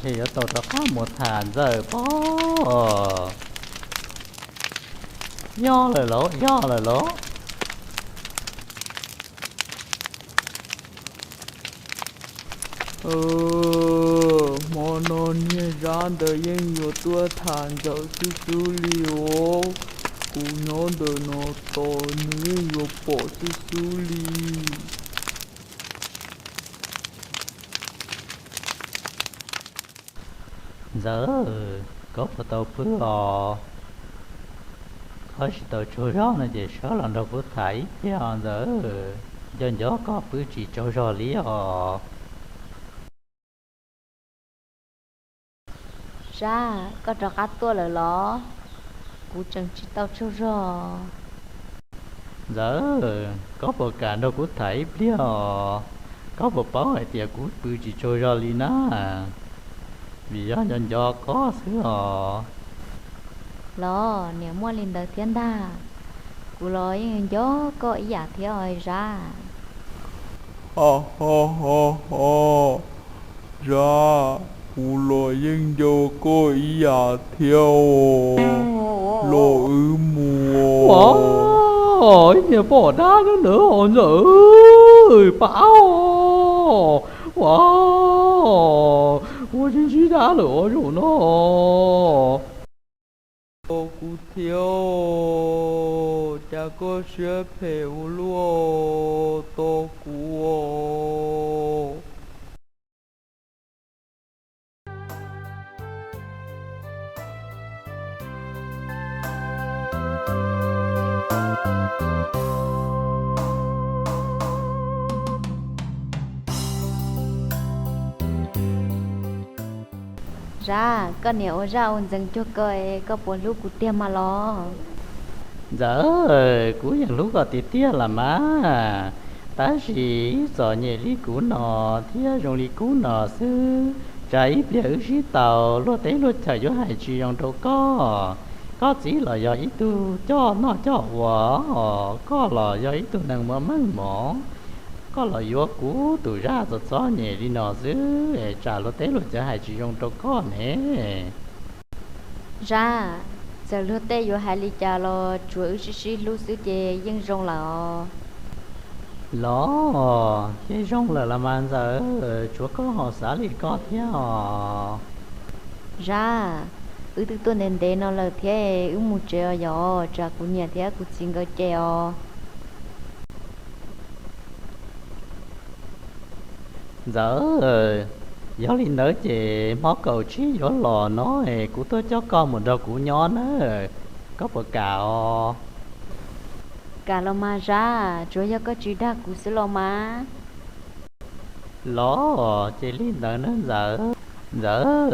Ces yuav tau rov qab mus tham ntxawm pob. Yog lawm los, yog lawm los. Hmo no niag Zab ntawd yeej yuav tuaj tham ntxawm xwb xwb li os. Kuv nyob ntawm no tos nws yeej yuav pom xwb xwb li. Ntxawm, koj puas tau pw os? Koj tsis tau tsaug zog no ces sawv los nrog kuv tham ib pliag os ntxawm. Nco nco koj pw tsis tsaug zog li os. Zab, koj rov qab tuaj lawm los? Kuv tseem tsis tau tsaug zog. Ntxawm, koj puas kam nrog kuv tham ib pliag os? Koj puas paub hais tias kuv pw tsis tsaug zog li na? Vim yog nco nco koj xwb os. Los niam, muaj li ntawd thiab ntag. Kuv los yeej nco koj ib yam thiab os Zab. Ho ho ho ho, Zab, kuv los yeej nco koj ib yam thiab os. Los wb mus. Ua, ib niag poj dab nyob ntawd os ntxawm, pab os. Ua, ua tsis ntsib dab lawm os zaum no. Tos kuv thiab, cas koj siab phem ua luaj, tos kuv os. Zab, koj niam ua zaj ua ntxeev cuag koj es koj puas hlub kuv tiag mas los? Ntxawm, kuv yeej hlub koj tiag tiag los mas, tab sis ib txom nyem li kuv no thiab zoo li kuv no xwb, tsam ib pliag wb sib tau luag teb luag chaw yuav hais tsis zoo rau koj. Koj txiv los yog ib tug coj noj coj ua, koj los yog ib tug neeg muaj meej mom, koj los yuav kuv tus Zab txom txom nyem li no xwb es tsam luag teb luag chaw hais tsis zoo rau koj ne. Zab, txawm luag tej yuav hais li cas los tsuav wb sib sib hlub xwb ces yeej zoo lawm os. Los, ces zoo lawm los mas Ntxawm, tsuav koj ho xav li koj thiab os. Zab, wb twb tuaj ntev ntev no lawm thiab, wb mus tsev os yom, tsam kuv niam thiab kuv txiv nkawd cem os. Ntxawm, yog li ntawd ces hmo kaum tsib yuav los no es kuv tuaj coj koj mus nrog kuv nyob nawb, koj puas kam os? Kam los mas Zab, tsuav yog koj tsis dag kuv xwb los mas. Los ces li ntawd nawb Ntxawm. Ntxawm,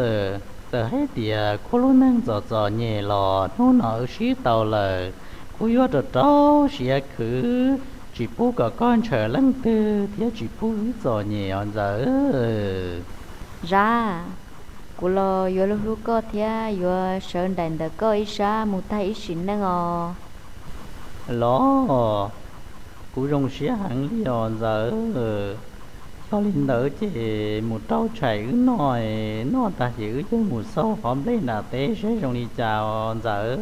txawm hais tias kuv lub neej txom txom nyem los hnub no wb sib tau lawm, kuv yuav rau rau siab khwv, tsis pub kom koj ntshaw leej twg thiab tsis pub wb txom nyem os Ntxawm. Zab, kuv los yuav hlub hlub koj thiab yuav sawv nraim ntawm koj ib sab mus tag ib sim neej os. Los, kuv zoo siab heev li os Ntxawm. Yog li ntawd ces mus rau tshais wb noj, noj tag ces wb yuav mus xauj qhov nplej nram teb seb zoo li cas os Ntxawm.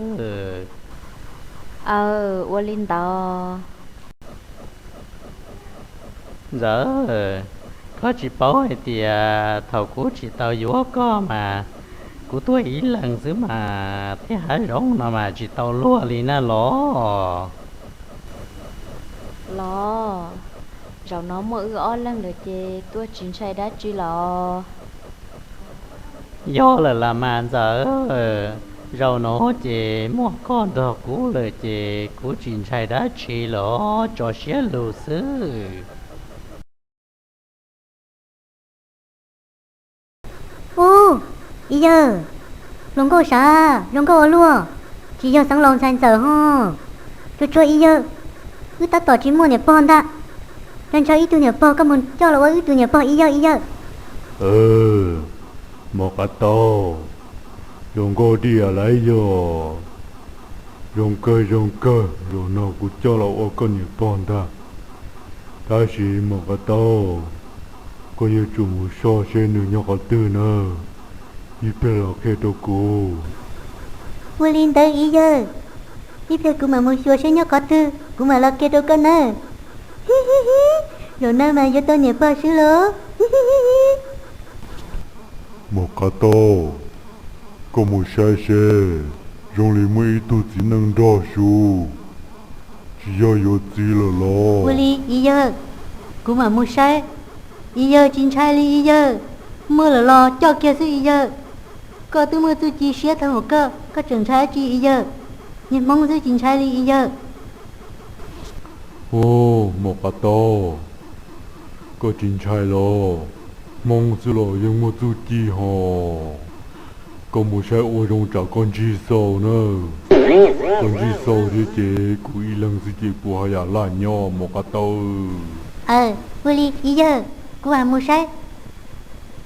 Aw, ua li ntawd. Ntxawm, koj tsis paub hais tias thaum kuv tsis tau yuav koj mas kuv tuaj ib leeg xwb mas tej hav zoov no mas tsis tau luag li na los. Los, zaum no muaj wb ob leeg lawm ces tuaj tsis ntshai dab tsi los. Yog lawm las mas Ntxawm, zaum no ces muaj koj nrog kuv lawm ces kuv tsis ntshai dab tsi los tso siab lug xwb. Ub, Ib Yawg, hluas nkauj sav, hluas nkauj ua luaj, tsis yog xeev laus ntxhais Ntxawm ho. Tsuas tsuas Ib Yawg, wb tab tom tsis muaj niam pog ntag. Nco nco ib tug niam pog koj mus coj los ua wb tus niam pog Ib Yawg, Ib Yawg. Mos Qav Tau, zoo nkauj diam lawm yog. Zoo kawg zoo kawg, zaum no kuv coj los ua koj niam pog ntag. Tab sis Mos Qav Tau, koj yuav tsum mus soj seb nws nyob qhov twg nawb. Ib pliag los qhia rau kuv. Ua li ntawd Ib Yawg, ib pliag kuv mam mus xyuas saib nyob qhov twg kuv mam los qhia rau koj nawb. Zaum no mas yuav tau niam pog swb los. Mos Qav Tau, koj mus saib seb, zoo li muaj ib tug txiv neej nrog su, tsis yog yuav txiv lawm los? Ua li Ib Yawg, kuv mam mus saib. Ib Yawg, tsis ntshai li Ib Yawg, muaj lawm los coj kiag xwb Ib Yawg. Koj twb muaj txuj ci siab tag npaum koj, koj tseem ntshai dab tsi Ib Yawg? Niag Hmoob xwb tsis ntshai li Ib Yawg. Ub, Mos Qav Tau, koj tsis ntshai los? Hmoob xwb los yeej muaj txuj ci hos. Koj mus saib ua zoo tsam koj ntsig xaus na. Koj ntsig xaus thiab ces kuv ib leeg xwb ces kuv haj yam laj nyob Mos Qav Tau. Aw, ua li Ib Yawg, kuv mam mus saib.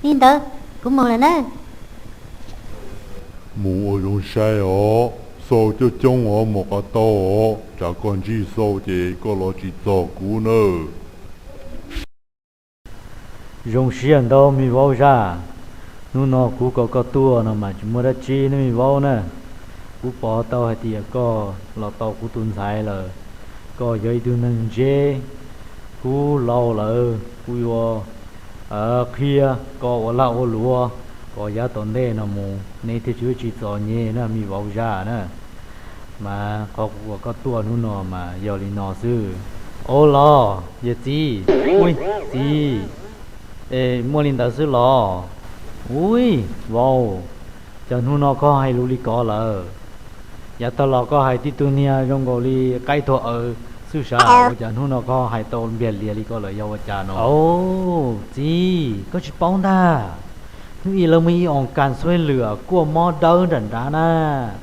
Li ntawd kuv mus lawm nawb. Mus ua zoo saib os, xaus coob coob os Mos Qav Tau os, tsam koj ntsig xaus ces koj los tsis txog kuv nawb. Zoo siab ntau me vauv Zaj, hnub no kuv kom koj tuaj no mas tsis muaj dab tsi ne me vauv na. Kuv pom tau hais tias koj los tau kuv tus ntxhais lawm, koj yog ib tug neeg ntse. Kuv laus lawm kuv yuav qhia koj ua lag ua luam kom yav tom ntej no mus neb thiaj tsis txom nyem na me vauv Zaj na. Mas qhov kuv kom koj tuaj hnub no mas yog li no xwb. Ua los yawg txiv, ui, txiv, es muaj li ntawd xwb los? Ui, vauv, cas hnub no koj hais lus li ko lawm? Yav tag los koj hais tib tug niag zoo nkaus li qaib tuag aws xwb sav, ua cas hnub no koj hais tau npiag lias li ko lawm yog ua cas no? Au, txiv, koj tsis paub ntag. Hnub ib lawv muaj ib oo kas xuaib lwm kuaj mob dawb nram nrad na,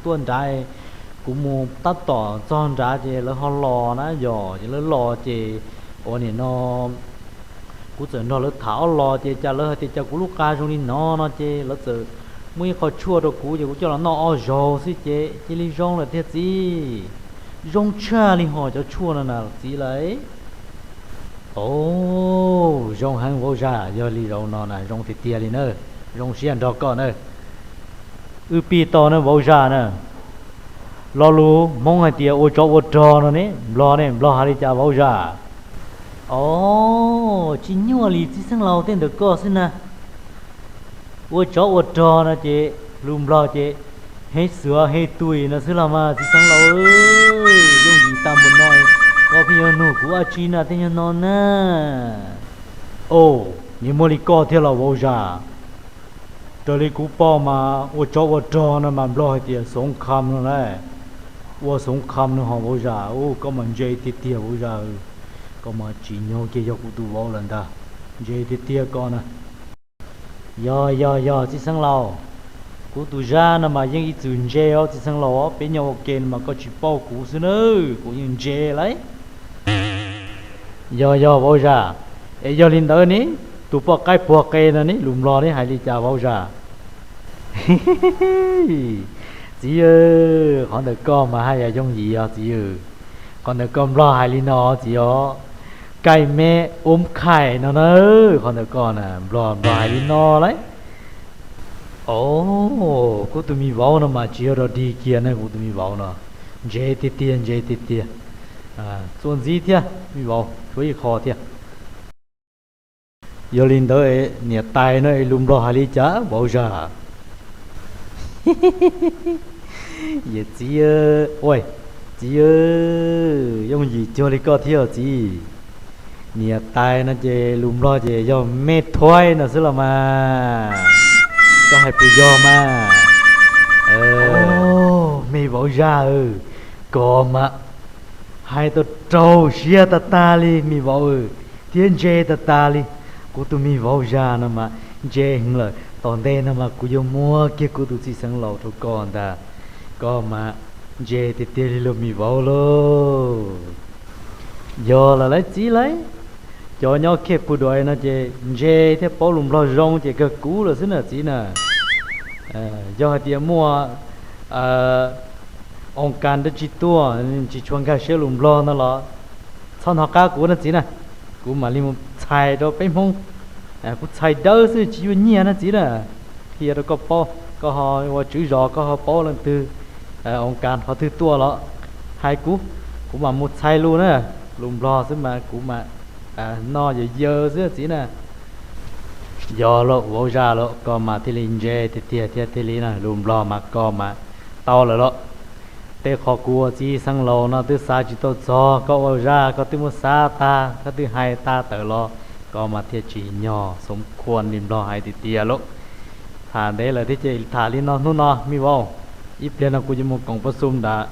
tuaj nrad, kuv mus tab tom txog nrad ces lawv ho los na yog ces lawv los ces ua nim no kuv txawm nrog lawv tham ob los ces cas lawv hais tias cas kuv lub qa zoo li no no ces lawv txawm muaj ib qho tshuaj rau kuv ces kuv coj los noj ob zaug xwb ces cia li zoo lawm tiag txiv. Zoo tshaj li hos cov tshuaj no na txiv lauj. Au, zoo heev vauv Zaj, yog li zaum no na zoo tiag tiag li na, zoo siab nrog koj na. Wb pib tau na vauv Zaj na. Lo lus Hmoob hais tias ua tsov ua rog no ne, Nplog ne, Nplog hais li cas vauv Zaj? Au, tsis nyuaj li txiv xeeb laus tej ntawm koj xwb na. Ua tsov ua rog no ces lus Nplog ces he xiav he tuis no xwb los mas txiv xeeb laus. Yooj yim tag npaum no, koj pheej yuav nug kuv dab tsi na tej nyuag no na? Au, nws muaj li koj thiab los vauv Zaj? Raws li kuv pom mas ua tsov ua rog no mas Nplog hais tias xoov kham no na. Ua xoov kham no hos vauv Zaj, koj mas ntse tiag tiag vauv Zaj. Koj mas tsim nyog kiag yog kuv tus vauv lawm ntag. Ntse tiag tiag koj na. Yog yog yog txiv xeeb laus, kuv tus Zaj no mas yeej ib txwm ntse os txiv xeeb laus, peb nyob ua ke no mas koj tsis paub kuv xwb nawb, kuv yeej ntse lauj. Yog yog vauv Zaj, es yog li ntawd ne, tus poj qaib puag qe no ne lus Nplog ne hais li cas vauv Zaj? Txiv, qhov ntawm koj mas haj yam yooj yim os txiv. Qhov ntawm koj Nplog hais li no txiv os, kaij me ub khaim no na. Qhov ntawm koj na Nplog, Nplog hais li no lauj. Au, kuv tus me vauv no mas tsis yog dog dig kiag ne, kuv tus me vauv no ntse tiag tiag, ntse tiag tiag. Txuas ntxiv thiab me vauv, tshuav ib qho thiab. Yog li ntawd niam tais no es lus Nplog hais li cas vauv Zaj? Yawm txiv, ua, txiv, yooj yim cuag li koj thiab txiv. Niam tais no ces lus Nplog ces yog me thuaib no xwb los mas. Koj hais puas yog mas? Me vauv Zaj, koj mas hais tau raug siab tag tag li me vauv, thiab ntse tag tag li. Kuv tus me vauv Zaj no mas ntse heev lawm, tom ntej no mas kuv yuav muab kiag kuv tus txiv xeev laus rau koj ntag. Koj mas ntse tiag tiag li lauj me vauv lauj. Yog lawm lauj txiv lauj, cov nyob khej pus duav no ces ntse thiab paub lus Nplog zoo ces kawg kuv lawm xwb na txiv na. Yog hais tias muaj oo kas dab tsi tuaj tsis tshua nkag siab lus Nplog no los txhob hnov qab kuv na txiv na, kuv mam li mus txhais rau peb Hmoob. Kuv txhais dawb xwb tsis yuav nyiaj na txiv na, qhia rau koj paub. Koj ho ua tswv zos, koj ho paub leej twg, ua kas qhov twg tuaj los hais kuv, kuv mam mus txhais lus na. Lus Nplog xwb mas kuv mam noj yawg yawg xwb txiv na. Yog lauj, vauv Zaj lauj, koj mas thiaj li ntse tiag tiag thiab thiaj li na, lus Nplog mas koj mas tau lawm lauj. Tej qhov kuv ua txiv xeeb laus no twb xav tsis tau txog, koj ua zaj koj twb muab xav tag, koj twb hais tag tawm los, koj mas thiaj tsim nyog xoo khuaj li Nplog hais tiag tiag lauj. Tham ntev lawm thiab ces tham li no hnub no me vauv, ib pliag no kuv yuav mus koom pab xum nram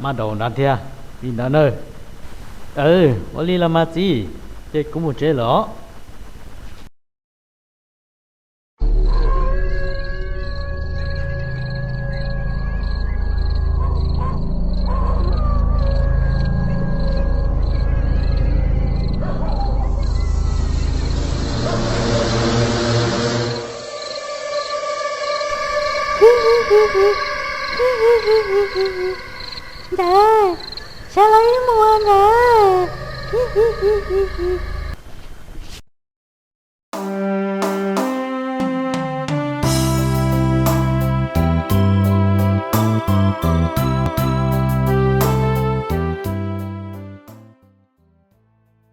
mab daum nrad thiab li ntawd na. Ua li los mas txiv, ces kuv mus tsev lawm os. Ntawd, sawv los wb mus ntawd.